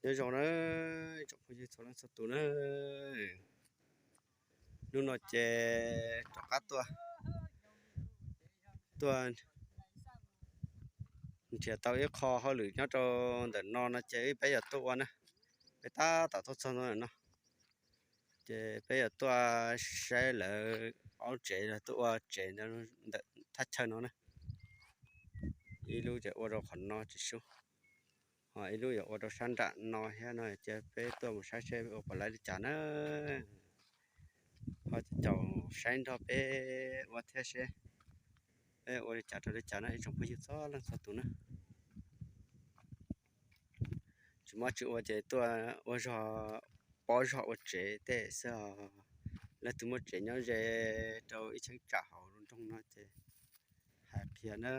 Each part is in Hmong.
Nyob zoo na, tsoom phooj ywg txhua leej txhua tus na, hnub no ces rov qab tuaj, tuaj nrhiav tau ib qho hauj lwm nyob rau ntawm no no ces peb yuav tuaj ua na. Peb tab tom tuaj txog ntawm no ces peb yuav tuaj saib lawv ob tsev, tuaj ua tsev ntawm thaj chaw no na. Ib lub ces ua rau qhov no tsis sub, ho ib lub yuav ua rau sab nram no thiab no ces peb tuaj mus saib seb ua puas laib li cas na. Ho caum saib nrog peb ua thiab seb peb ua li cas rau li cas na ib tsoom phooj ywg txhua leej txhua tus na. Tsis muaj tsis ua ces tuaj ua zog, pob zog ua tsev tej xwb os. Leej twg muaj tsev nyob ze rau ib cheeb tsam hauv nroog no ces hais qhia na.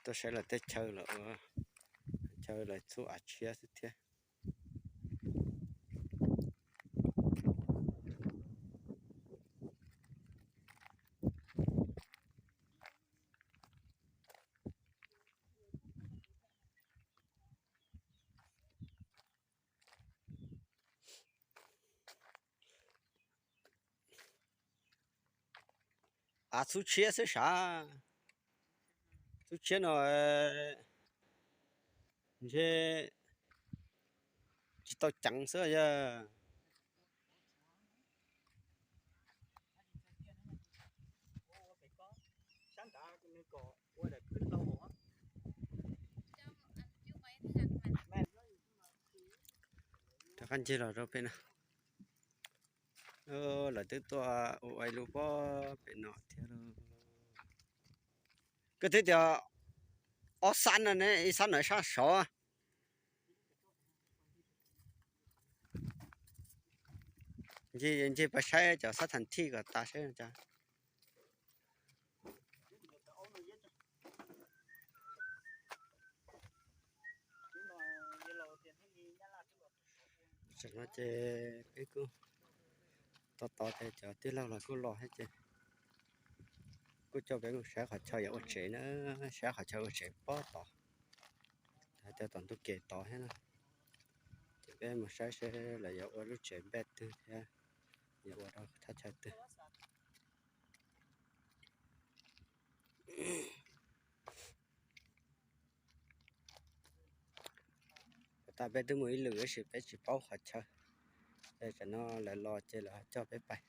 Tuaj saib lawv tej chaw, lawv ua chaw lawv txhub av tshiab xwb thiab. Av txhub tshiab xwb sav, txhub tshiab no ntshe tsis tau ceev xwb yog. Rov qab ncig los rau pem no, lawv twb tuaj ua ua ib lub pob pem no thiab lauj. Koj twb tias ob xab no ne, ib xab no sab sov. Ncig, ncig pas saib cov xab thas thij kom tas saib cas. Tam no ces peb kuj tos tos ces cov tij laug los kuj los thiab ces kuj coj peb mus saib qhov chaw yuav ua tsev na, saib qhov chaw ua tsev pob tod, hais tias tom ntug kev tod thiab na. Ces peb mus saib seb lawv yuav ua lub tsev npaj twg thiab yuav ua rau thaj chaw twg. Puas tas peb twb mus ib lwm tab sis peb tsis paub qhov chaw. Ces tam no lawv los ces lawv coj peb pais,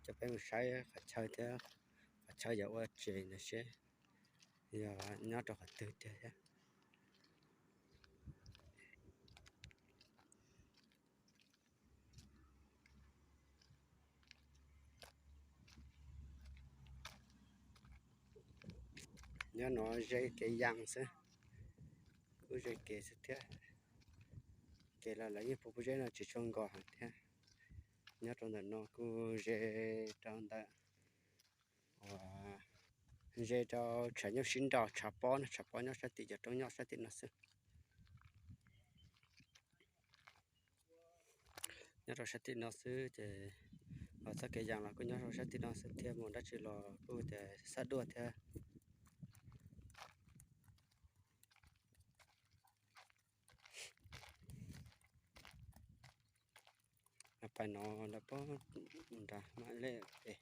coj peb mus saib qhov chaw thiab, qhov chaw yuav ua tsev ntawd seb yog nyob rau qhov twg tiag thiab. Nyob no ze kev yas xwb, kuj ze kev xwb thiab. Kev los lawv yeej puv puv zeb no tsis tshua nkos heev thiab. Nyob rau ntawm no kuj ze rau ntawm, uas ze rau tshav nyuj sib nraus, tshav pob no, tshav pob nyob sab tim cov roob nyob sab tim no xwb. Nyob rau sab tim no xwb ces, uas txoj kev yas los kuj nyob rau sab tim no xwb thiab, mus dab tsi los kuj tias xab duaj thiab. Pais no lawv pob nrad mam li pem.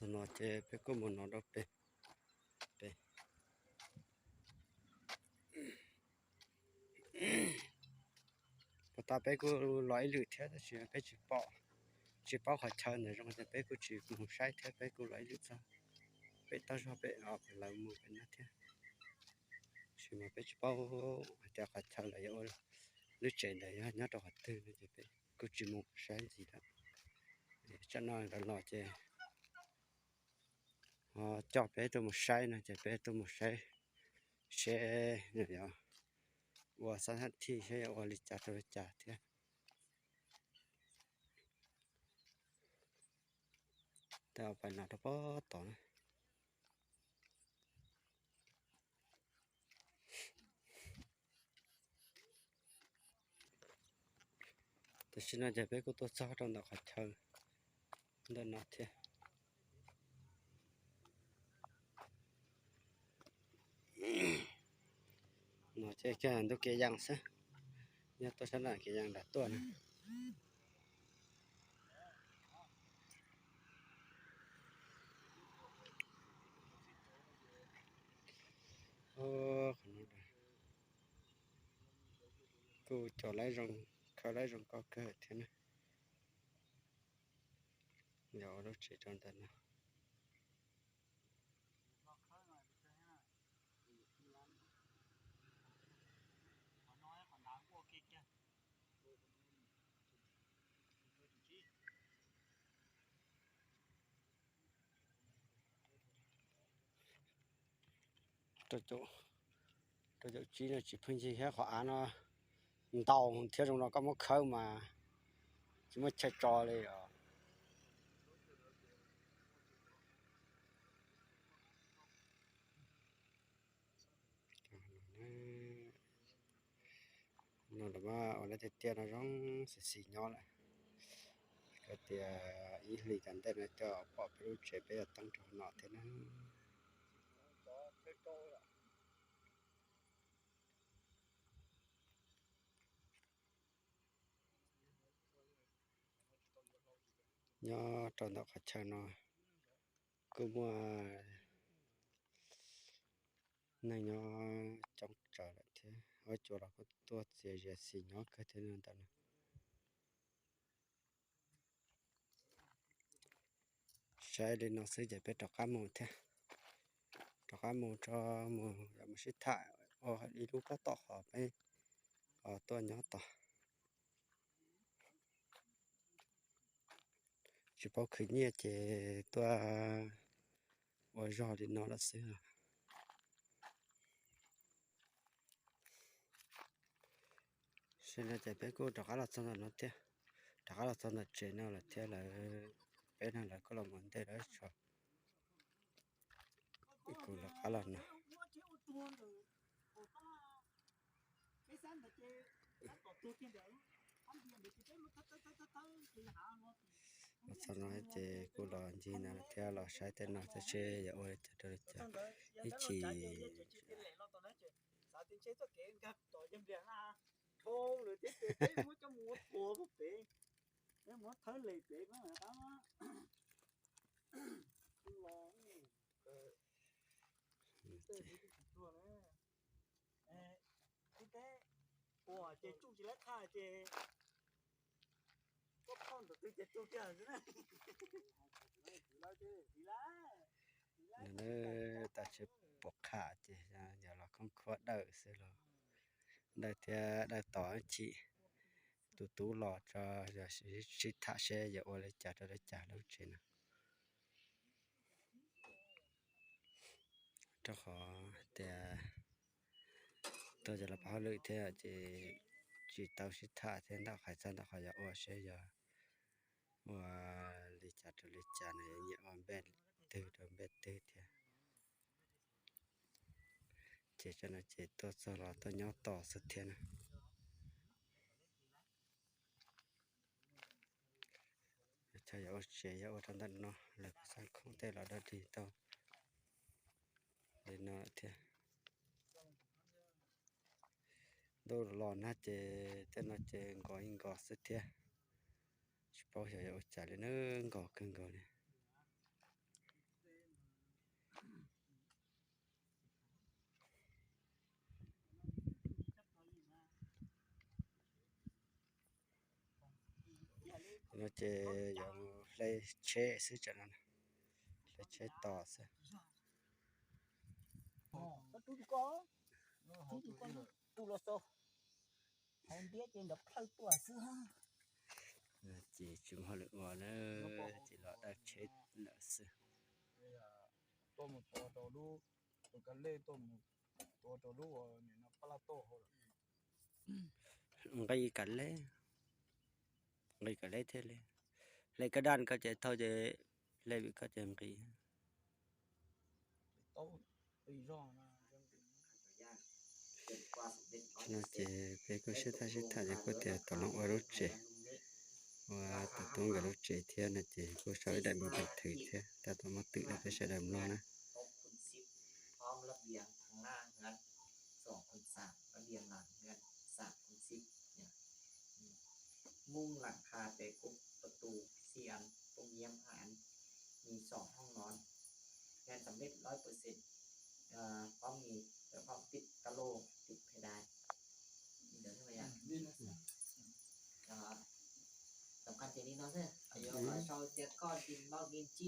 Tam no ces peb kuj mus no rau pem, pem. Puas tas peb kuj los ib lwm thiab tab sis peb tsis paub, tsis paub qhov chaw ntawd zoo ces peb kuj tsis mus saib thiab, peb kuj los ib lwm txog pem toj zog pem os, lawv mus pem no thiab. Tab sis mas peb tsis paub hais tias qhov chaw lawv yuav ua lub tsev ntawd yog nyob rau qhov twg no ces peb kuj tsis mus saib ntxiv lawm. Tsam no nkawd los ces ho coj peb tuaj mus saib no ces peb tuaj mus saib seb yog ua xab thij seb yuav ua li cas rau li cas thiab. Tau pais no rau pob tod na. Tam sim no ces peb kuj tuaj txog rau ntawm qhov chaw ntawm no thiab. No ces kiag ntu kev yas xwb, nyob tuaj sab nram kev yas nram tuaj na. Kuj cov laib zoo, khawb laib zoo koj kawg thiab na. Yog ua lub tsev rau ntawm no. Rau caum tsib no tsis pheej yig thiab, qhov av no ntau thiab, zoo no koj muab khawb mas tsis muaj chaw tso li os. No lawv muab ua lawv tiaj tiaj no zoo xis xis nyob lawm. Koj tias ib hlis tom ntej no coj pom peb lub tsev peb yuav teeb rau no thiab na. Nyob rau ntawm qhov chaw no kuj muaj neeg nyob coob tsawg lawm thiab, ua cua los kuj tuaj txias zias xis nyob kawg thiab ntawm no. Saib li no xwb ces peb rov qab mus thiab. Rov qab mus tso, mus yog mus sib tham ua ib lub pob tom qhov peb tuaj nyob tod. Tsis paub khwv nyiaj ces tuaj ua zog li no lawm xwb. Tam sim no ces peb kuj rov qab los txog ntawm no thiab, rov qab los txog ntawm tsev no lawm thiab lawv, peb no lawv kuj los mus ntej lawv tso. Kuv rov qab los no. Los txog no ces kuj los ncig no thiab los saib tej no thiab seb yuav ua li cas rau li cas. Ib chim Nws tau tsis pom qham ces yog los khoob khuab dawm xwb los, dawm thiab dawm tos chim tus tub los tso, yog sib tham seb yuav ua li cas rau li cas lub tsev no. Rau qhov tias tuaj cov los pab hauj lwm thiab ces tsis tau sib tham thiab ntawm qhov txog ntawm qhov yuav ua seb yog ua li cas rau li cas no, yuav nyiam ua npej twg rau npej twg thiab. Ces tso no ces tuaj txog los tuaj nyob tos xwb thiab na. Chaw yuav ua tsev yuav ua rau ntawm no, lawv kuj xav khoom tej los dog dig tau li no thiab. Ntuj los nag ces tej no ces nkos ib nkos xwb thiab. Tsis paub xyov yuav ua cas li na, nkos kawg nkaus li. No ces yuav hle tsheb xwb tsam no, hle tsheb tos xwb. Ces tsis muaj hauj lwm ua na, ces los dawb tsheb lawm xwb. Nqis kam leb, nqis kam leb thiaj li, hle kab daj koj ces thauj ces, hle vim koj ces nqis. No ces peb kuj sib tham sib tham ces kuj tias tau los ua lub tsev, Tus tub nkawd lub tsev thiab no ces kuj sau ib daim npawb peev thwm thiab, tab tom muab twm rau peb sawv daws mloog na. Muông lẳng kha để cụmประตู,สี่อัน ตรงเยี่ยมห้าอัน มีสองห้องนอน งานสำเร็จร้อยเปอร์เซ็นต์ พร้อมมี พร้อมติดกะโหลก ติดเพดาน นี่เดี๋ยวทำไมอ่ะ สำคัญเจนี่เนาะ เดี๋ยวขอเช่าเตียงก้อนดินนอกดินจี้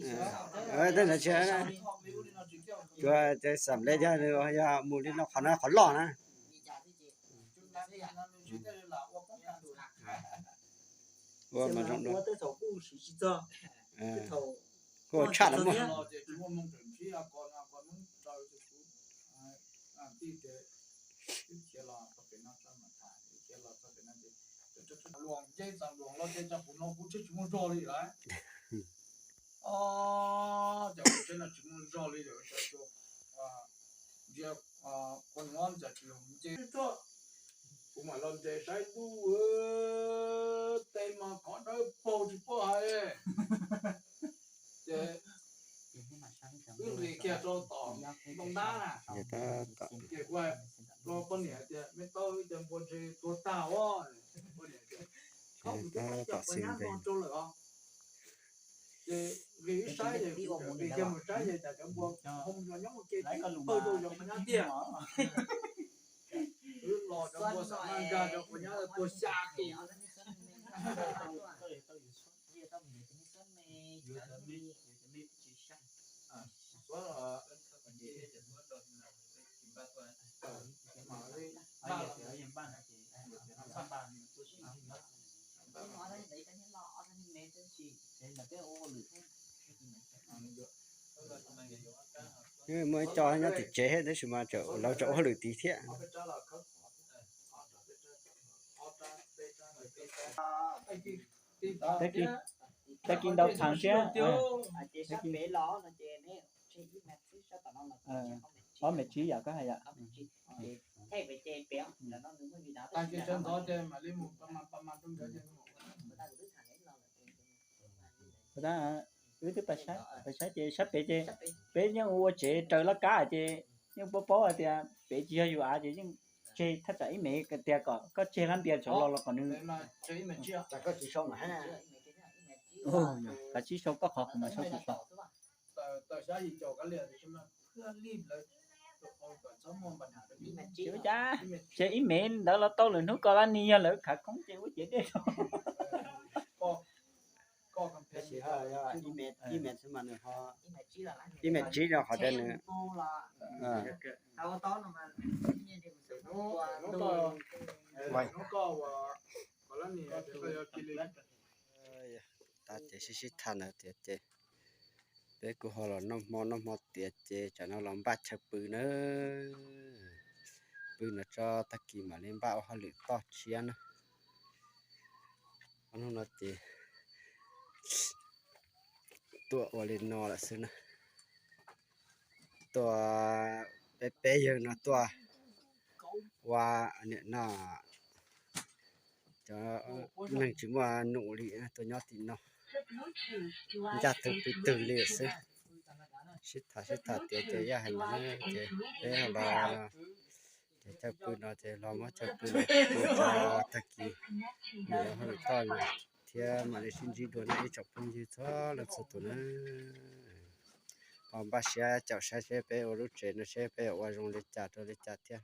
Tab sis tsuas xam lej thiab, yog mus li no qhov no qhov loj na. Ua mas zoo dua. Kuj tshaj lawm muaj. Luag nce txog luag los ces kuv no kuv tsis muaj zog li lawm. Ces kuv tsev no tsis muaj zog li lawm, ntsia kuv nyob ntawm tsis yog nce tuaj, kuv mam los nce saib ntuj, tej mas qhov dawb paug tsis paub hais. Ces wb nqis kiag rau tom ntoo ntab na, ces kuv hais rau poj niam tias, me tau ib co npua ntse tuag tag os. Poj niam tias, koj kuv twb hais cov quav nyab no rau lawm os. Ces nqis wb saib, nqis kiag mus saib ces cas cov npua hoo los nyob ua ke tib pawg rau cov quav nyab tiag. Wb los cov npua xam maj nkag cov quav nyab tuag xya tus. Muaj ib co nyob tim tsev thiab tab sis mas lawv tseem ua hauj lwm tid thiab. Tag kis ntau thav thiab. Ob mev tsib yom, koj hais yom. Wb twb pais saib ces sab pem ces peb yeej ua tsev raws laj kab ces yeej paub paub hais tias pem tsis yog yus av ces yeej tseg thaj tsam ib mev tias kom koj tseg lab ntias tsav los los kom nws. Kav tsij sau koj qhov kuv mam sau kuv qhov. Ces ua cas tseg ib mev ntawd los tau lwm hnub ko lab ni yog lawv khav khoob ces ua ciav dej. Ib mev tsib no qhov tias nws tab ces sib sib tham ntawd tias ces peb kuj ho los noj hmo noj hmo tiav ces tsam no los npaj chaw pw na. Pw no tso tag kis mam li npaj ua hauj lwm toj tshiab na. Ob hnub no ces tuaj ua li no lawm xwb na. Tuaj peb peb yawg no tuaj ua niam no, cov neeg tsis muaj num li tuaj nyob tim no, ncaj twg pw twg li xwb. Sib tham sib tham tiav ces yaj hais ntawd ces peb los ces chaw pw no ces los muab chaw pw no pw tso tag kis mam li hauj lwm toj thiab mam li sib ntsib dua nej ib tsoom phooj ywg txhua leej txhua tus na. Ho npaj siab caum saib seb peb ua lub tsev no seb peb yuav ua zoo li cas rau li cas thiab.